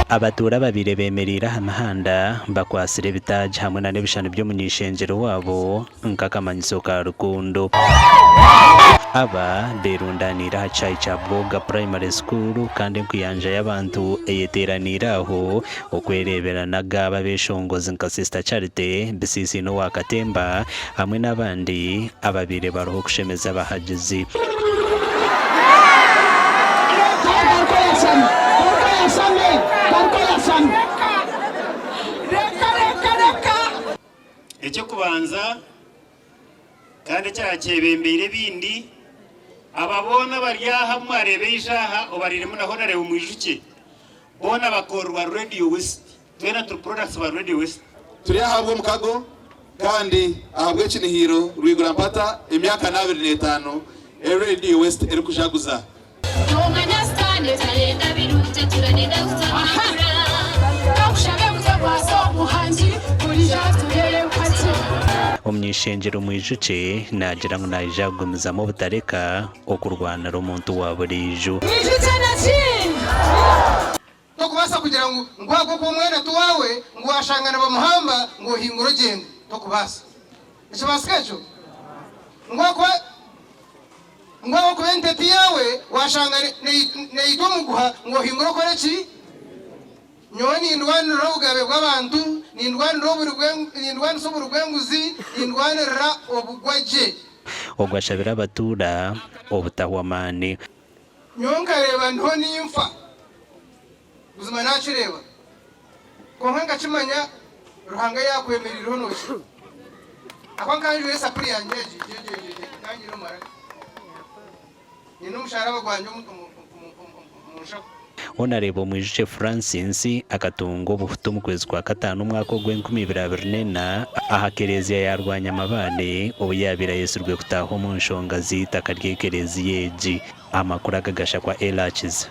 Abatuura ababaire bemereire aha mihanda bakwatsire ebitaagi hamwe nana ebishushani by'omuny'eishengyero waabo nk'akamanyiso ka rukundo. Aba berundaniire aha kishaayi kya Bwoga Primary School kandi enkuyanja y'abantu eyeteeraniire aho okwereebera n'agaabo abeshongozi nka Sister Charity, Bisiisiine owa Katemba hamwe n'abandi ababaire bariho kushemeza abahagizi. Eky'okubanza kandi ekirakyebembeire ebindi, aba boona abari aha abu mwareeba eija aha obariiremu na Honarebo mwijukye, boona bakorerwa Radio West. Twena turi products ba Radio West. Turi ahabw'omukago kandi ahabw'ekinihiiro Rwigura Mpata emyaka n'abiri n'etaano ei Radio West erikujaguza. Nomanya sitaane tarenda birungi atura nenda kutabangura. Kakushabe mutakwasa omuhangi burija tureebe hati. Omuny'eishengyero Mwijukye naagira ngu naija kugumizamu obutareka okurwanira omuntu wa buriijo. Mwijukye na ki? Tokubaasa kugira ngu ngu ahabw'okuba omwana ti waawe ngu waashanga nibamuhamba ngu ohingure ogyende. Tokubaasa. Nikibaasika ekyo? Ngu ahakuba ngu ahabw'okuba ente ti yaawe waashanga neitwa omuguha ngu ohingure okore ki? Nyowe nindwanirira obugabe bw'abantu, nindwanirira oburi nindwanisa oburi bw'enguzi, nindwanirira obugwagye. Ogwo ashabire abatuura obutahwa maani. Nyowe nkareeba ndiho ninfa, buzima naakireeba, kwonka nkakimanya Ruhanga yaakwemereireho nookira. Ahakuba nkaba njwaire esapuri yangye egi, egi, egi, egi, egi, nkaba ngiine omu maraka. Nyine omusharaba gwangye omu, omu, omu, omu, omu nshaho. Honareebo Mwijukye Francis akatunga obuhuta omu kwezi kwa kataano omwaka ogw'enkumi ibiri abiri n'ena aha kereziya ya Rwanyamabare obu yaabaire ayetsirwe kutaaha omu nshonga z'eitaka ry'ekereziya egi. Amakuru aga gashakwa Ella Kiza.